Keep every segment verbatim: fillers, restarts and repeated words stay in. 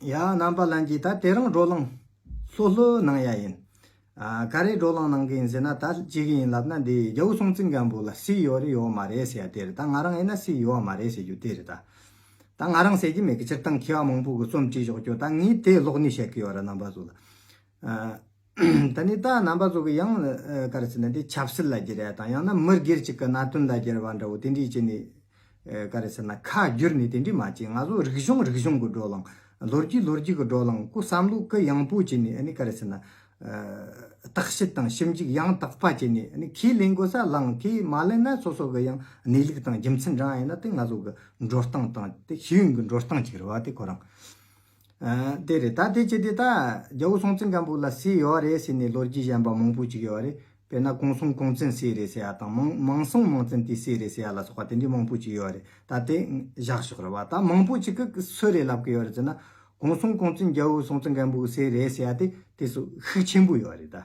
ཡ། རྣམ་པ་ལྷན་རྒྱས། ད་དེ་རིང་བགྲོ་གླེང་སློ་སློ་གནང་ཡ་ཡིན། ཨ། ག་རེ་བགྲོ་གླེང་གནང་གི་ཡིན་ཟེར་ན། ད་ཅི་གི་ཡིན་ལབ་ན། འདི་རྒྱལ་བོ་སྲོང་བཙན་སྒམ་པོ་ལ་སྲས་ཡོད་རེད་ཡོད་མ་རེད་ཟེར་ཡ་དེ་རེད། ད་ང་རང་ཡིན་ན་སྲས་ཡོད་མ་རེད་ཟེར་རྒྱུ་དེ་རེད་ད། ད་ང་རང་ཟེར་གྱི་མེད་གི། སྤྱིར་བཏང་མཁས་པ་མང་པོ་གི་རྩོམ་བྲིས་བཞག་རྒྱུ། ད་ངས་དེ་ཀློག་ནས་བཤད་གི་ཡོད་རེད། རྣམ་པ་ཚོ་ལ། ཨ། ད་ནི་ད་རྣམ་པ་ཚོ་གི་ཡང་། ཨ། ག་རེ་ཟེར་ན། འདི་ཆབ་སྲིད་ལ་སྒྱུར་ཡ་དང་། ཡང་ན་མི་སྒེར་གཅིག་གི་གནད་དོན་ལ་སྒྱུར་བ་འདྲ་བོ་དེ་འདྲས་བྱས་ནས། ཨ། ག་རེ་ཟེར་ན། ཁ་བསྒྱུར་ནས་དེ་འདྲས་མ་བྱེད། ང་ཚོ་རིག་གཞུང་རིག་གཞུང་གི་བགྲོ་གླེང་། ལོ་རྒྱུས་ལོ་རྒྱུས་ཀྱི་བགྲོ་གླེང་། ཁོ་བསམ་བློ་གུ་ཡངས་པོ་བྱས་ནས། ཨ་ནི་ག་རེ་ཟེར་ན། ཨ། བརྟག་དཔྱད་དང་ཞིབ་འཇུག་ཡང་དག་པ་བྱས་ནས། ཨ་ནི་ཁས་ལེན་དགོས་ས་ལེན། ཁས་མ་ལེན་ན་སོ་སོ་གི་ཡང་གནས་ལུགས་དང་རྒྱུ་མཚན་རང་ཡིན་ན། དེ་ང་ཚོ་གི་འགྲོ་སྟངས་དང་དེ་ཤེས་ཡོན་གྱི་འགྲོ་སྟངས་ཅིག་རེད་བ། དེ་ཁོ་རང་། ཨ། དེ་རེད། ད་དེ་ཅི་སྟེ་ད་རྒྱལ་བོ་སྲོང་བཙན་སྒམ་པོ་ལ་སྲས་ཡོད་རེད་ཟེར་ནས་ལོ་རྒྱུས་གཞན་པ་མང་པོ་ཅིག་ཡོད་རེད། དཔེར་ན་གུང་སུན་གུང་བཙན་སྲས་རེད་ཟེར་ཡ་དང་། མང་མང་སྲོང་མང་བཙན་དེའི་སྲས་རེད་ཟེར་ཡ་ལ་སོགས་པ་དེ་འདྲའི་མང་པོ་ཅིག་ཡོད་རེད། ད་དེ་བཞག་ཕྱོགས་རེད་བ། ད་མང་པོ་ཅིག་གིས་སུ་རེད་ལབ་གི་ཡོད་རེད་ཟེར་ན། གུང་སུན་གུང་བཙན་རྒྱལ་བོ་སྲོང་བཙན་སྒམ་པོའི་སྲས་རེད་ཟེར་ཡ་དེ། དེ་སུ་ཤུགས་ཆེན་པོ་ཡོད་རེད་ད།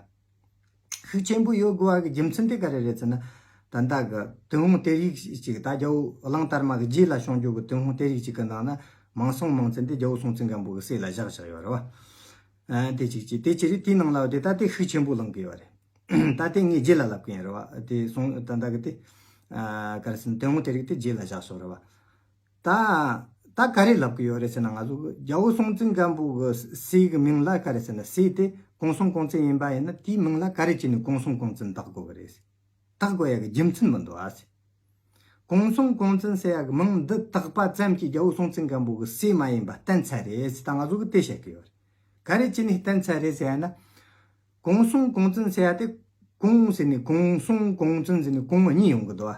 ཤུགས་ཆེན་པོ་ཡོད་དགོས་པ་གི་རྒྱུ་མཚན་དེ་ག་རེ་རེད་ཟེར་ན། ད་ལྟ་གི་ཏུན་ཧོང་གཏེར་ཡིག་ཅིག་ད་རྒྱལ་བོ་གླང་དར་མ་གི་རྗེས་ལ་བྱུང་རྒྱུ་གི་ཏུན་ཧོང་གཏེར་ཡིག་ཅིག་གི་ནང་ན། མང་སྲོང་མང་བཙན་དེ་རྒྱལ་བོ་སྲོང་བཙན་སྒམ་པོ་གི་སྲས་ལ་བཞག་བཞག་ཡོད་རེད་བ། ཨ། དེ་ཅིག་ཅིག་དེ་ཅི་རེད། དེའི་ནང་ལ་དེ་ད་དེ་ཤུགས་ཆེན་པོ་ལེན་གི་ཡོད་རེད། ད་དེ་ངས་རྗེས་ལ་ལབ་གི་ཡིན་རེད་བ། དེ་སོང་། ད་ལྟ་གི་དེ། ཨ། ག་རེ་ཟེར་ན། ཏུན་ཧོང་གཏེར་ཡིག་དེ་རྗེས་ལ་བཞག་ཤོག་རེད་བ། ད་ད་ག་རེ་ལབ་གི་ཡོད་རེད་ཟེར་ན། ང་ཚོ་རྒྱལ་བོ་སྲོང་བཙན་སྒམ་པོ་གི་སྲས་ཀྱི་མིང་ལ། ག་རེ་ཟེར་ན། སྲས་དེ་གུང་སུན་གུང་བཙན་ཡིན་པ་ཡིན་ན། དེའི་མིང་ལ་ག་རེ་བྱས་ནས་གུང་སུན་གུང་བཙན་བཏགས་དགོས་གི་རེད། བཏགས་དགོས་ཡ་གི་རྒྱུ་མཚན་མི་འདུག་ཨ་ཟེར། གུང་སུན་གུང་བཙན་ཟེར་ཡ་གི་མིང་འདི་བཏགས་པ་ཙམ་གྱིས་རྒྱལ་བོ་སྲོང་བཙན་སྒམ་པོ་གི་སྲས་མ་ཡིན་པ་བསྟན་ཚར་རེད་ཟེར། ད་ང་ཚོ་གི་དེ་བཤད་གི་ཡོད་རེད། ག་རེ་བྱས་ནས་བསྟན་ཚར་རེད་ཟེར་ཡ་ན། གུང་སུན་གུང་བཙན་ཟེར་ཡ་དེ། གུང་ཟེར་ནས་གུང་སུན། གུང་བཙན་ཟེར་ནས་གུང་གཉིས་ཡོང་གི་འདུག་བ།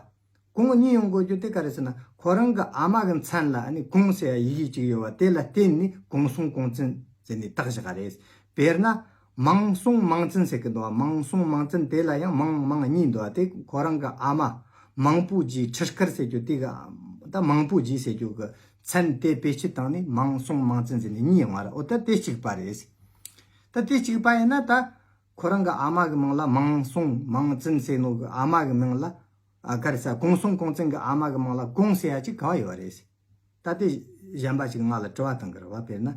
གུང་གཉིས་ཡོང་དགོས་རྒྱུ་དེ་ག་རེ་ཟེར་ན། ཁོ་རང་གི་ཨ་མ་གི་མཚན་ལ་ཨ་ནི་གུང་ཟེར་ཡ་ཡི་གེ་གཅིག་ཡོད་བ། དེ་ལ་བརྟེན་ནས་གུང་སུན་གུང་བཙན་ཟེར་ནས་བཏགས་བཞག་ག་རེད། དཔེར་ན་མང་སྲོང་མང་བཙན་ཟེར་གི་འདུག་བ། མང་སྲོང་མང་བཙན། དེ་ལ་ཡང་མང་མང་གཉིས་འདུག་བ། དེ་ཁོ་རང་གི་ཨ་མ་མང་པོ་རྗེ། ཁྲི་དཀར་ཟེར་རྒྱུ་དེ་གི། ད་མང་པོ་རྗེ་ཟེར་རྒྱུ་གི་མཚན་དེ་བེད་སྤྱོད་བཏང་ནས་མང་སྲོང་མང་བཙན་ཟེར་ནས་གཉིས་ཡོང་བ་རེད། འོ། ད་དེ་གཅིག་པ་རེད། ད་དེ་གཅིག་པ་ཡིན་ན། ད་ཁོ་རང་གི་ཨ་མ་གི་མིང་ལ་མང་སྲོང་མང་བཙན་ཟེར་ནོ་གི་ཨ་མ་གི་མིང་ལ། ཨ། ག་རེ་ཟེར། གུང་སྲོང་གུང་བཙན་གི་ཨ་མ་གི་མིང་ལ་གུང་ཟེར་ཡ་ཅིག་ག་བ་ཡོད་རེད། ད་དེ་གཞན་པ་ཅིག་ང་ལ་དྲི་བ་བཏང་གི་རེད་བ། དཔེར་ན་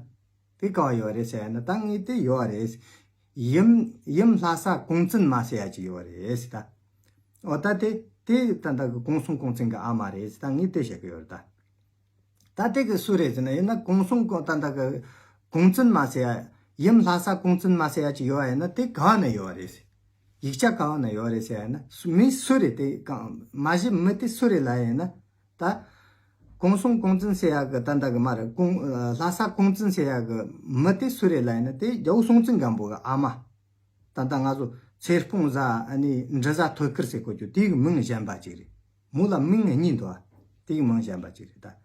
དེ་ག་བ་ཡོད་རེད་ཟེར་ཡ་ན། ད་ངས་དེ་ཡོད་རེད། ཡུམ་ཡུམ་ལྷ་ས་གུང་བཙན་མ་ཟེར་ཡ་ཅིག་ཡོད་རེད་ཟེར་ད། འོ། ད་དེ་དེ་ད་ལྟ་གི་གུང་སྲོང་གུང་བཙན་གི་ཨ་མ་རེད་ཟེར། ད་ངས་དེ་བཤད་གི་ཡོད་རེད་ད། ད་དེ་གི་སུ་རེད་ཟེར་ན། ཡིན་ན་གུང་སྲོང་གུང་། ད་ལྟ་གི་གུང་བཙན་མ་ཟེར་ཡ། ཡུམ་ལྷ་ས་གུང་བཙན་མ་ཟེར་ཡ་ཅིག་ཡོད་ཡ་ཡིན་ན། དེ་ག་བ་ན་ཡོད་རེད་ཟེར། ཡིག་ཆ་ག་བ་ན་ཡོད་རེད་ཟེར་ཡ་ན། སུ། མི་སུ་རེད། དེ་གང་མ་གཞི་མི་དེ་སུ་རེད་ལབ་ཡ་ཡིན་ན། ད་གུང་སྲོང་གུང་བཙན་ཟེར་ཡ་གི། ད་ལྟ་གི་མ་རེད། གུང་། ཨ། ལྷ་ས་གུང་བཙན་ཟེར་ཡ་གི་མི་དེ་སུ་རེད་ལབ་ཡ་ན། དེ་རྒྱལ་བོ་སྲོང་བཙན་སྒམ་པོ་གི་ཨ་མ། ད་ལྟ་ང་ཚོ་ཚེ་སྤོང་བཟའ། ཨ་ནི་འབྲི་བཟའ་ཐོད་དཀར་ཟེར་གོ་རྒྱུ་དེ་གི་མིང་གཞན་པ་ཅིག་རེད། མོ་ལ་མིང་གཉིས་འདུག་བ། དེ་གི་མིང་གཞན་པ་ཅིག་རེད་ད།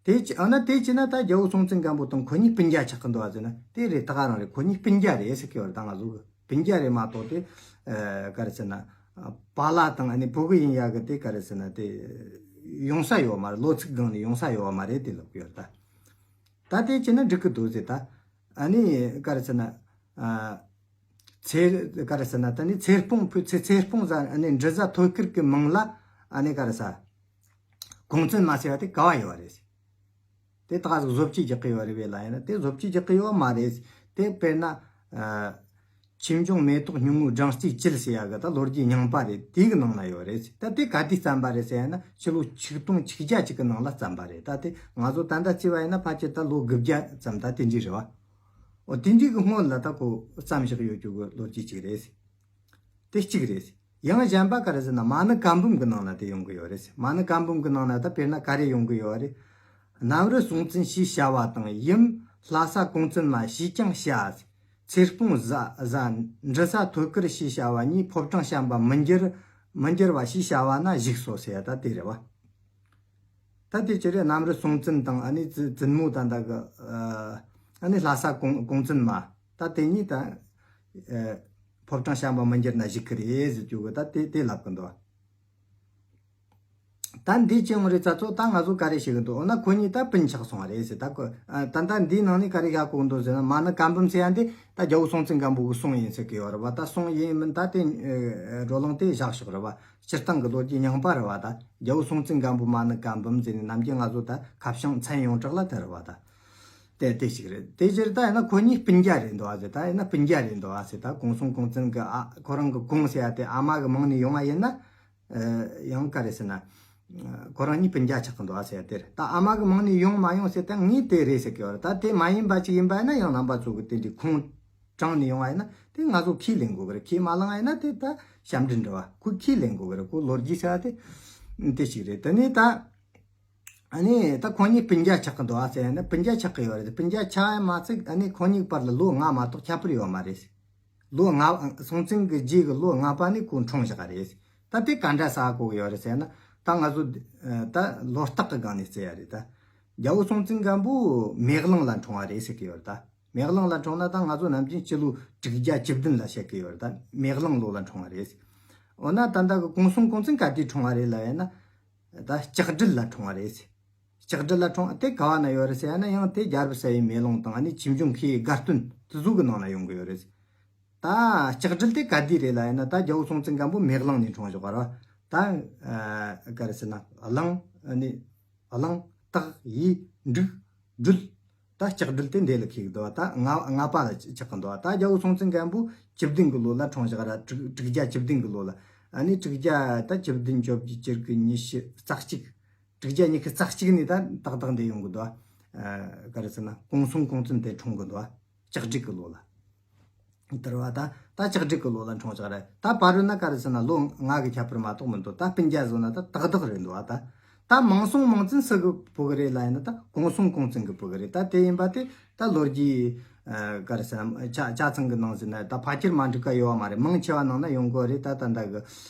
དེ་ཅི། ཨ་ན་དེ་ཅི་ན། ད་རྒྱལ་བོ་སྲོང་བཙན་སྒམ་པོ་དང་ཁོ་གཉིས་སྤུན་ཀྱག་ཆགས་ཀྱི་འདུག་བ་ཟེར་ན། དེ་རེད། ད་ག་རང་རེད། ཁོ་གཉིས་སྤུན་ཀྱག་རེད་ཟེར་གི་ཡོད་རེད། ད་ང་ཚོ་གི་སྤུན་ཀྱག་རེད་མ་གཏོགས་དེ། ཨ། ག་རེ་ཟེར་ན། ཨ། པཱ་ལགས་དང་ཨ་ནི་བུ་གུ་ཡིན་ཡ་གི་དེ་ག་རེ་ཟེར་ན། དེ་ཡོང་ས་ཡོད་མ་རེད། ལོ་ཚིགས་སྒང་ནས་ཡོང་ས་ཡོད་མ་རེད། དེ་ལབ་གི་ཡོད་རེད་ད། ད་དེ་ཅི་ན་འགྲིག་གི་འདུག་ཟེར་ད། ཨ་ནི་ག་རེ་ཟེར་ན། ཨ། ཚེ། ག་རེ་ཟེར་ན། ད་ནི་ཚེ་སྤོང་བུ། ཚེ། ཚེ་སྤོང་བཟའ། ཨ་ནི་འབྲི་བཟའ་ཐོད་དཀར་གི་མིང་ལ། ཨ་ནི་ག་རེ་ཟེར། གུང་བཙན་མ་ཟེར་བ་དེ་ག་བ་ཡོད་རེད། དེ་ད་གཟོད་བཟོ་བཅོས་རྒྱག་གི་ཡོད་རེད་བས་ལ་ཡིན་ན། དེ་བཟོ་བཅོས་རྒྱག་གི་ཡོད་མ་རེད། དེ་དཔེར་ན། ཨ། ཆོས་འབྱུང་མེ་ཏོག་སྙིང་པོའི་སྦྲང་རྩིའི་བཅུད་ཟེར་ཡ་གི་ད་ལོ་རྒྱུས་རྙིང་པ་རེད། དེ་གི་ནང་ན་ཡོད་རེད། ད་དེ་ག་དུས་བརྩམས་པ་རེད་ཟེར་ཡ་ན། ཕྱི་ལོ་ཆིག་སྟོང་ཆིག་བརྒྱ་ཅིག་གི་ནང་ལ་བརྩམས་པ་རེད། ད་དེ་ང་ཚོ་ད་ལྟ་བརྩིས་པ་ཡིན་ན་ཕལ་ཆེར་ད་ལོ་དགུ་བརྒྱ་ཙམ་ད་དེ་འདྲ་རེད་བ། འོ། དེ་འདྲའི་གི་སྔོན་ལ་ད་ཁོ་བརྩམས་བཞག་ཡོད་རྒྱུ་གི་ལོ་རྒྱུས་ཅིག་རེད། དེ་གཅིག་རེད། ཡང་གཞན་པ་ག་རེ་ཟེར་ན། མ་ཎི་བཀའ་འབུམ་གི་ནང་ན་དེ་ཡོང་གི་ཡོད་རེད། མ་ཎི་བཀའ་འབུམ་གི་ནང་ན་ད་དཔེར་ན་ག་རེ་ཡོང་གི་ཡོད་རེད། གནམ་རི་སྲོང་བཙན་ཞེས་བྱ་བ་དང་། ཡུམ་ལྷ་ས་གུང་བཙན་མ་ཞེས་ཀྱང་བྱ། ཚེ་སྤོང་བཟའ། བཟའ། འབྲི་བཟའ་ཐོད་དཀར་ཞེས་བྱ་བ་གཉིས། ཕོ་བྲང་བཤམས་པ་མི་འགྱུར། མི་འགྱུར་བ་ཞེས་བྱ་བ་ན་བཞུགས་སོ་ཟེར་ཡ་ད་དེ་རེད་བ། ད་དེ་ཅི་རེད། གནམ་རི་སྲོང་བཙན་དང་། ཨ་ནི་བཙུན། བཙུན་མོ་ད་ལྟ་གི། ཨ། ཨ་ནི་ལྷ་ས་གུང་། གུང་བཙན་མ། ད་དེ་གཉིས་ད། ཨ། ཕོ་བྲང་བཤམས་པ་མི་འགྱུར་ན་བཞུགས་གི་རེད་ཟེར་རྒྱུ་གི་ད་དེ་དེ་ལབ་གི་འདུག། ད་འདི་ཅི་ཡོང་རེད་ཙ་ཚོ། ད་ང་ཚོ་ག་རེ་བྱེད་གི་འདུག། འོ་ན་ཁོ་གཉིས་ད་སྤུན་ཆགས་སོང་བ་རེད་ཟེར། ད་ཁོ། ཨ། ད་ལྟ་འདིའི་ནང་ནས་ག་རེ་ཧ་གོ་གི་འདུག་ཟེར་ན། མ་ཎི་བཀའ་འབུམ་ཟེར་ཡ་འདི་ད་རྒྱལ་བོ་སྲོང་བཙན་སྒམ་པོ་གི་གསུང་ཡིན་ཟེར་གི་ཡོད་རེད་བ། ད་གསུང་ཡིན་མིན་ད་དེ། ཨ། བགྲོ་གླེང་དེ་བཞག་ཕྱོགས་རེད་བ། སྤྱིར་བཏང་གི་ལོ་རྒྱུས་རྙིང་པ་རེད་བ། ད་རྒྱལ་བོ་སྲོང་བཙན་སྒམ་པོ་མ་ཎི་བཀའ་འབུམ་ཟེར་ནས་ནམ་རྒྱུན་ང་ཚོ་ད་ཁ་བྱང་མཚན་ཡོངས་གྲགས་ལ་དེ་རེད་བ། ད་ དེ་དེ་ཞིག་རེད། དེ་ཕྱིར་ད་ཡིན་ན་ཁོ་གཉིས་སྤུན་ཀྱག་རེད་འདུག་ཨ་ཟེར། ད་ཡིན་ན་སྤུན་ཀྱག་རེད་འདུག་ཨ་ཟེར། ད་གུང་སུན་གུང་བཙུན་གི་ཨ་ཁོ་རང་གི་གུང་ཟེར་ཡ་དེ་ཨ་མ་གི་མིང་ནས་ཡོང་བ་ཡིན་ན། ཨ། ཡང་ག་རེ་ཟེར་ན། ཁོ་རང་གཉིས་སྤུན་ཀྱག་ཆགས་ཀྱི་འདུག་ཨ་ཟེར་ཡ་དེ་རེད། ད་ཨ་མ་གི་མིང་ནས་ཡོང་མ་ཡོང་ཟེར་ད་ངས་དེ་རེད་ཟེར་གི་ཡོད་རེད། ད་དེ་མ་ཡིན་པ་ཅིག་ཡིན་པ་ཡིན་ན་ཡང་རྣམ་པ་ཚོ་གི་དེ་འདྲའི་ཁུངས་དྲངས་ནས་ཡོང་བ་ཡིན་ན་དེ་ང་ཚོ་ཁས་ལེན་དགོས་གི་རེད། ཁས་མ་བླངས་ཡིན་ན་དེ་ད་ཞབས་འདྲེན་འདྲ་བ། ཁོས་ཁས་ལེན་དགོས་གི་རེད། ཁོ་ལོ་རྒྱུས་ཟེར་བ་དེ་དེ་ཞིག་རེད། དེ་ནས་ད། ཨ་ནི་ད་ཁོ་གཉིས་སྤུན་ཀྱག་ཆགས་ཀྱི་འདུག་ཨ་ཟེར་ཡ་ན་སྤུན་ཀྱག་ཆགས་ཀྱི་ཡོད་རེད། སྤུན་ཀྱག་ཆགས་ཡ་མ་ཚད་ཨ་ནི་ཁོ་གཉིས་བར་ལ་ལོ་ལྔ་མ་གཏོགས་ཁྱད་པར་ཡོད་མ་རེད། ལོ་ལྔ། སྲོང་བཙན་གྱི་རྗེས་ཀྱི་ལོ་ལྔ་པ་ནས་ཁོ་འཁྲུངས་བཞག་རེད། ད་དེ་ག་འདྲ་ཟེ་གོ་གི་ཡོད་རེད་ཟེར་ན། ད་ང་ཚོ་ད་ལོ་རྟགས་ཀྱི་སྒང་ནས་བརྩི་ཡ་རེད། ད་རྒྱལ་པོ་སྲོང་བཙན་སྒམ་པོ་མེ་གླིང་ལ་འཁྲུངས་པ་རེད་ཟེར་གི་ཡོད་རེད། ད་མེ་གླིང་ལ་འཁྲུངས་ན་ད་ང་ཚོ་ནམ་རྒྱུན་སྤྱི་ལོ་དྲུག་བརྒྱ་བཅུ་བདུན་ལ་བཤད་གི་ཡོད་རེད། ད་མེ་གླིང་ལོ་ལ་འཁྲུངས་པ་རེད། འོ་ན་ད་ལྟ་གི་གུང་སུན་གུང་བཙུན་ག་དུས་འཁྲུངས་པ་རེད་ལབ་ཡ་ན། ད་ལྕགས་སྦྲུལ་ལ་འཁྲུངས་པ་རེད། ལྕགས་སྦྲུལ་ལ་འཁྲུངས་དེ་ག་བ་ན་ཡོད་རེད་ཟེར་ཡ་ན་ཡང་དེ་རྒྱལ་པོ་གསལ་བའི་མེ་ལོང་དང་ཨ་ནི་ཆོས་འབྱུང་མཁས་པའི་དགའ་སྟོན་དེ་ཚོ་གི་ནང་ན་ཡོང་གི་ཡོད་རེད། ད་ལྕགས་སྦྲུལ་དེ་ག་དུས་རེད་ལབ་ཡ་ན་ད་རྒྱལ་པོ་སྲོང་བཙན་སྒམ་པོ་མེ་གླིང་ནས་འཁྲུངས་བཞག་པ་རེད། ད་ག་རེ་ཟེར་ན་གླིང་ཨ་ནི་གླིང་སྟག་ཡོས་འབྲུག་སྦྲུལ། ད་ལྕགས་སྦྲུལ་དེ་འདི་ལ་འཁེལ་གི་འདུག་ད་ལྔ་ལྔ་པ་ལ་ཆགས་གི་འདུག་ད་རྒྱལ་པོ་སྲོང་བཙན་སྒམ་པོ་བཅུ་བདུན་གི་ལོ་ལ་འཁྲུངས་བཞག་ར། དྲུག་དྲུག་བརྒྱ་བཅུ་བདུན་གི་ལོ་ལ། ཨ་ནི་དྲུག་བརྒྱ་ད་བཅུ་བདུན་བཅོ་བརྒྱད་བཅུ་དགུ་ཉི་ཤུ་རྩ་གཅིག་དྲུག་བརྒྱ་ཉི་ཤུ་རྩ་གཅིག་ནས་ད་ཏག་ཏག་འདི་ཡོང་གི་འདུག་ཨ། ག་རེ་ཟེར་ན་གུང་སུན་གུང་བཙུན་དེ་འཁྲུངས་གི་འདུག་ཨ། ལྕགས་སྦྲུལ་གི་ལོ་ལ། དེ་རེད་བ། ད་ད་ལྕགས་སྦྲུལ་གི་ལོ་ལ་འཁྲུངས་བཞག་རེད། ད་བར་རུ་ན་ག་རེ་ཟེར་ན་ལོ་ལྔ་གི་ཁྱད་པར་མ་གཏོགས་མི་འདུག་ད་སྤུན་ཀྱག་བཟོ་ན་ད་ཏག་ཏག་རེད་འདུག་ཨ། ད་ད་མང་སྲོང་མང་བཙན་སུ་གི་བུ་གི་རེད་ལབ་ཡིན་ན་ད་གུང་སུན་གུང་བཙན་གི་བུ་གི་རེད། ད་དེ་ཡིན་པ་དེ་ད་ལོ་རྒྱུས་ཨ་ག་རེ་ཟེར་ན་ཆ་ཆ་ཚང་གི་ནང་ཟེར་ན་ད་ཕལ་ཆེར་མ་འགྲིག་ག་ཡོད་བ་མ་རེད། མང་ཆེ་བ་ནང་ན་ཡོང་གི་རེད། ད་ད་ད་གི་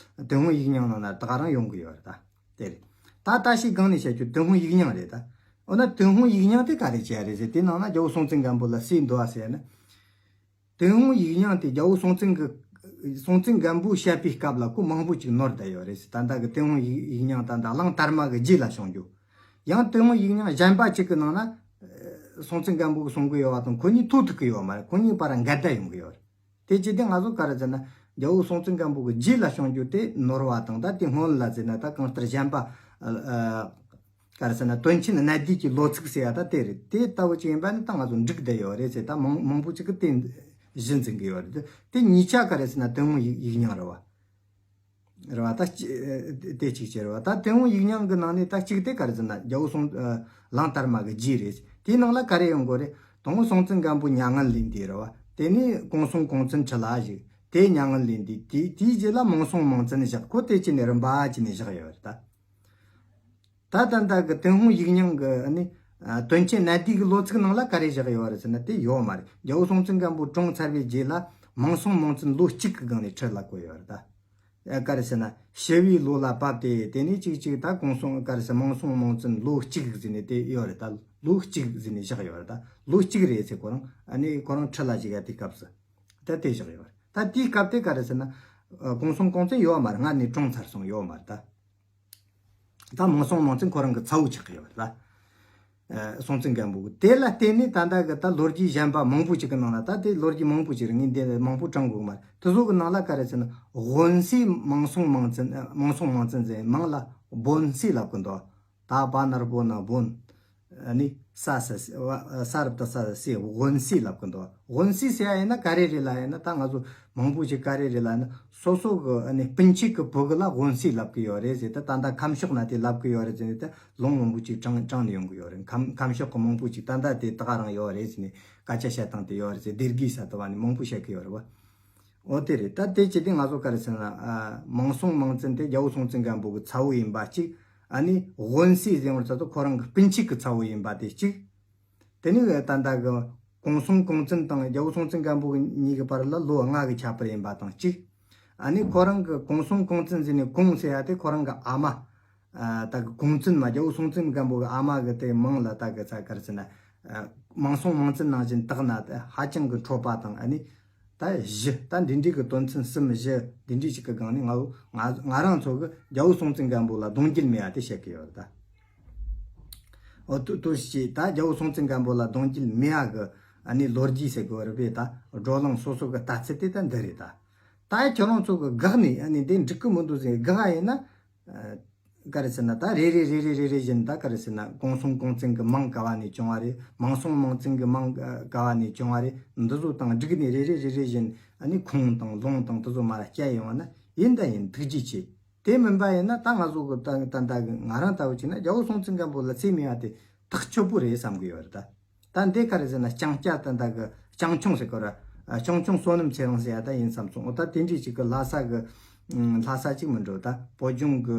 ཏུན་ཧོང་ཡིག་རྙིང་ནང་ན་ད་ག་རང་ཡོང་གི་ཡོད་རེད། ད་དེ་རེད། ད་ད་ཞིག་སྒང་ནས་བཤད་རྒྱུ་ཏུན་ཧོང་ཡིག་རྙིང་རེད། ད་འོ་ན་ཏུན་ཧོང་ཡིག་རྙིང་དེ་ག་རེ་བྱས་རེད་ཟེར། དེ་ནང་ན་རྒྱལ་པོ་སྲོང་བཙན་སྒམ་པོ་ལ་སུས་འདུལ་བ་ཟེར་ན། ཏུན་ཧོང་ཡིག་རྙིང་དེ་རྒྱལ་པོ་སྲོང་བཙན་གྱི་སྲོང་བཙན་སྒམ་པོའི་བཤད་པའི་སྐབས་ལ་ཁོ་མང་པོ་ཅིག་ནོར་བསྡད་ཡོད་རེད། ད་ལྟ་གི་ཏུན་ཧོང་ཡིག་ཡིག་རྙིང་ད་ལྟ་གླང་དར་མ་གི་རྗེས་ལ་བྱུང་རྒྱུ། ཡང་ཏུན་ཧོང་ཡིག་རྙིང་གཞན་པ་ཅིག་གི་ནང་ན་ཨ་སྲོང་བཙན་སྒམ་པོ་གིས་གསུང་གི་ཡོད་པ་དང་ཁོ་གཉིས་ཐུག་ཐུབ་ཀྱི་ཡོད་མ་རེད། ཁོ་གཉིས་བར་འགལ་ཟླ་ཡོང་གི་ཡོད་རེད། དེ་ཅི་སྟེ་ང་ཚོ་ག་རེ་ཟེར་ན་རྒྱལ་པོ་སྲོང་བཙན་སྒམ་པོ་གི་རྗེས་ལ་བྱུང་རྒྱུ་དེ་ནོར་བ་དང་། ད་དེ་སྔོན་ལ་ཟེར་ན་ད་གང་ལྟར་གཞན་པ་ཨ་ག་རེ་ཟེར་ན་དོན་ཆེན་གནད་བསྡུས་ཀྱི་ལོ་ཚིགས་ཟེར་ཡ་ད་དེ་རེད། དེ་ལྟ་བུ་ཅིག་ཡིན་པ་ནི་ད་ང་ཚོ་འགྲིག་བསྡད་ཡོད་རེད་ཟེར། ད་མང་མང་པོ་ཅིག་གིས་དེ་གཞི་འཛིན་གི་ཡོད་རེད། དེ་གཉིས་ཆ་ག་རེ་ཟེར་ན་ཏུན་ཧོང་ཡིག་ཡིག་རྙིང་རེད་བ། རེད་བ། ད་ཅི་དེ་གཅིག་བྱས་རེད་བ། ད་ཏུན་ཧོང་ཡིག་རྙིང་གི་ནང་ནས་ད་གཅིག་དེ་ག་རེ་ཟེར་ན་རྒྱལ་པོ་སྲོང་ཨ་གླང་དར་མ་གི་རྗེས་རེད། དེའི་ནང་ལ་ག་རེ་ཡོང་གི་རེད། དང་པོ་སྲོང་བཙན་སྒམ་པོ་མྱ་ངན་ལས་འདས་རེད་བ། དེ་ནས་གུང་སུན་གུང་བཙན་ཁྲི་ལ་བཞུགས། དེ་མྱ་ངན་ལས་འདས། དེ་དེའི་རྗེས་ལ་མང་སྲོང་མང་བཙན་བཞག་ཁོ་དེ་བྱས་ནས་རིམ་པ་བྱས་ནས་བཞག་ཡོད་རེད་ད། ད་ད་ལྟ་གི་ཏུན་ཧོང་ཡིག་རྙིང་གི་ཨ་ནི་ཨ་དོན་ཆེན་གནད་བསྡུས་ཀྱི་ལོ་ཚིགས་ནང་ལ་ག་རེ་བཞག་ཡོད་རེད་ཟེར་ན་དེ་ཡོད་མ་རེད། རྒྱལ་པོ་སྲོང་བཙན་སྒམ་པོ་གྲོངས་ཚར་བའི་རྗེས་ལ་མང་སྲོང་མང་བཙན་ལོ་གཅིག་གི་སྒང་ནས་ཁྲི་ལ་བསྐོས་ཡོད་རེད་ད། ཨ་ག་རེ་ཟེར་ན་ཞི་བའི་ལོ་ལ་བབས་ཏེ་དེ་ནས་གཅིག་གཅིག་ད་གུང་སྲོང་ག་རེ་ཟེར་མང་སྲོང་མང་བཙན་ལོ་གཅིག་ཟེར་ནས་དེ་ཡོད་རེད་ད། ལོ་གཅིག་ཟེར་ནས་བཞག་ཡོད་རེད་ད། ལོ་གཅིག་རེད་ཟེར་ཁོ་རང་ཨ་ནི་ཁོ་རང་ཁྲི་ལ་བཞུགས་ཡ་དེའི་སྐབས་སུ་ད་དེ་བཞག་ཡོད་རེད། ད་དེའི་སྐབས་དེ་ག་རེ་ཟེར་ན་ཨ་གུང་སྲོང་གུང་བཙན་ཡོད་མ་རེད། སྔར་ནས་གྲོངས་ཚར་སོང་ཡོད་མ་རེད་ད། ད་མང་སྲོང་མང་བཙན་ཁོ་རང་གི་ཚ་བོ་ཆགས་ཀྱི་ཡོད་རེད་ད། ཨ་སྲོང་བཙན་སྒམ་པོ་གི་དེ་ལ་བརྟེན་ནས་ད་ལྟ་གི་ད་ལོ་རྒྱུས་གཞན་པ་མང་པོ་ཅིག་གི་ནང་ལ་ད་དེ་ལོ་རྒྱུས་མང་པོ་ཅིག་རེད། ངས་འདི་མང་པོ་དྲང་དགོས་མ་རེད། དེ་ཚོ་གི་ནང་ལ་ག་རེ་ཟེར་ན་དབོན་སྲས་མང་སྲོང་མང་བཙན་ཨ་མང་སྲོང་མང་བཙན་ཟེར་མིང་ལ་དབོན་སྲས་ལབ་གི་འདུག་ད་བ་ན་རུ་བོ་ན་བོན། ཨ་ནི་ས་ས་ས་ས་རུ་ད་ས་ས་སྲས། དབོན་སྲས་ལབ་གི་འདུག་དབོན་སྲས་ཟེར་ཡ་ཡིན་ན་ག་རེ་རེད་ལབ་ཡིན་ན་ད་ང་ཚོ་མང་པོ་ཞིག་ག་རེ་རེད་ལབ་ན་སོ་སོ་གི་ཨ་ནི་སྤུན་མཆེད་ཀྱི་བུ་གི་ལ་དབོན་སྲས་ལབ་གི་ཡོད་རེད་ཟེར། ད་ད་ལྟ་ཁམས་ཕྱོགས་ན་དེ་ལབ་གི་ཡོད་རེད་ཟེར་ནས་ད་ལུང་མང་པོ་ཅིག་དྲངས་དྲངས་ནས་ཡོང་གི་ཡོད་རེད། ཁམས་ཁམས་ཕྱོགས་ཀྱི་མང་པོ་ཅིག་ད་ལྟ་དེ་ད་ག་རང་ཡོད་རེད་ཟེར་ནས་སྐད་ཆ་བཤད་སྟངས་དེ་ཡོད་རེད་ཟེར། སྡེ་དགེ་ས་དུ་བ་ནས་མང་པོ་བཤད་གི་ཡོད་རེད་བ། འོ་དེ་རེད། ད་དེ་ཅི་སྟེ་ང་ཚོ་ག་རེ་ཟེར་ན་ཨ་མང་སྲོང་མང་བཙན་དེ་རྒྱལ་པོ་སྲོང་བཙན་སྒམ་པོ་གི་ཚ་བོ་ཡིན་པ་གཅིག་ཨ་ནི་དབོན་སྲས་ཟེར་བ་ཚ་ཚོ་ཁོ་རང་གི་སྤུན་མཆེད་ཀྱི་ཚ་བོ་ཡིན་པ་དེ་གཅིག་དེ་ནས་ད་ལྟ་གི་གུང་སྲོང་གུང་བཙན་དང་རྒྱལ་པོ་སྲོང་བཙན་སྒམ་པོ་གཉིས་ཀྱི་བར་ལ་ལོ་ལྔ་གི་ཁྱད་པར་ཡིན་པ་དང་གཅིག་ཨ་ནི་ཁོ་རང་གི་གུང་སྲོང་གུང་བཙན་ཟེར་ནས་གུང་ཟེར་ཡ་དེ་ཁོ་རང་གི་ཨ་མ། ཨ་ད་གི་གུང་བཙུན་མ་རྒྱལ་པོ་སྲོང་བཙན་སྒམ་པོ་གི་ཨ་མ་གི་དེ་མིང་ལ་ད་གི་ཚ་ག་རེ་ཟེར་ན་ཨ་མང་སྲོང་མང་བཙན་ནང་བཞིན་བཏགས་ན་ཧ་ཅང་གི་འཕྲོད་པ་དང་ཨ་ནི། ད་བཞི་ད་འདི་འདྲའི་གི་དོན་ཚན་གསུམ་བཞི་འདི་འདྲའི་ཞིག་གི་སྒང་ནས་ང་ང་ང་རང་ཚོ་གི་རྒྱལ་པོ་སྲོང་བཙན་སྒམ་པོ་ལ་གདུང་རྒྱུད་མེད་ཡ་དེ་བཤད་གི་ཡོད་རེད་ད། འོ་ཏུ་ཏུ་ཞིག་ད་རྒྱལ་པོ་སྲོང་བཙན་སྒམ་པོ་ལ་གདུང་རྒྱུད་མེད་ཡ་གི་ཨ་ནི་ལོ་རྒྱུས་ཟེར་གི་ཡོད་རེད་པས། ད་བགྲོ་གླེང་སོ་སོ་གི་ལྟ་ཚུལ་དེ་ད་འདི་རེད་ད། ད་ཁྱོད་རང་ཚོ་གི་དགག་ནས་ཨ་ནི་འདི་འགྲིག་གི་མི་འདུག་ཟེར་དགག་ཡ་ཡིན་ན། ཨ་ ག་རེ་ཟེར་ན་ད་རེ་རེ་རེ་རེ་རེ་རེ་བཞིན་ད་ག་རེ་ཟེར་ན་གོང་སོང་གོང་བཙུན་གི་མིང་ག་བ་ནས་བྱུང་བ་རེད། མིང་སོང་མིང་བཙུན་གི་མིང་ག་བ་ནས་བྱུང་བ་རེད། འདི་ཚོ་དང་བསྒྲིགས་ནས་རེ་རེ་རེ་རེ་བཞིན་ཨ་ནི་ཁུངས་དང་ལུང་དང་དེ་ཚོ་མར་བསྐྱལ་ཡོང་བ་ན་ཡིན་ད་ཡིན། ཐུགས་རྗེ་ཆེ། དེ་མིན་པ་ཡིན་ན་ད་ང་ཚོ་གི་ད་ད་ད་གི་ང་རང་ལྟ་བུ་བྱས་ན་རྒྱལ་པོ་སྲོང་བཙན་སྒམ་པོ་ལ་རྩིས་མེད་པ་དེ་ཐག་ཆོད་པོ་རེད་བསམ་གི་ཡོད་རེད་ད། ད་འདི་ག་རེ་ཟེར་ན་ལྕང་སྐྱ་ད་ད་གི་ལྕང་ཆུང་ཟེར་གོ་ར། ལྕང་ཆུང་བསོད་ནམས་ཚེ་རིང་ཟེར་ཡ་ད་ཡིན་བསམ་སོང་། འོ་ད་དེ་འདྲའི་ཅིག་གི་ལྷ་ས་གི་ལྷ་ས་ཅིག་མི་འགྲོ་ད་བོད་ལྗོངས་གི་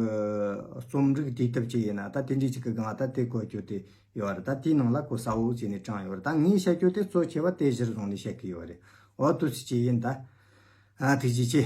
རྩོམ་རིག་དུས་དེབ་ཅིག་ཡིན་ན་ད་དེ་འདྲའི་ཅིག་གི་སྒང་ད་དེ་བཀོད་རྒྱུ་དེ་ཡོད་རེད། ད་དེའི་ནང་ལ་གོ་ས་འོག་ཅིག་ནས་དྲངས་ཡོད་རེད། ད་ངས་བཤད་རྒྱུ་དེ་གཙོ་ཆེ་བ་དེ་གཞིར་བཟུང་ནས་བཤད་གི་ཡོད་རེད། འོ་དུ་ཅི་ཅི་ཡིན་ད། ཨ་ཐུགས་རྗེ་ཆེ།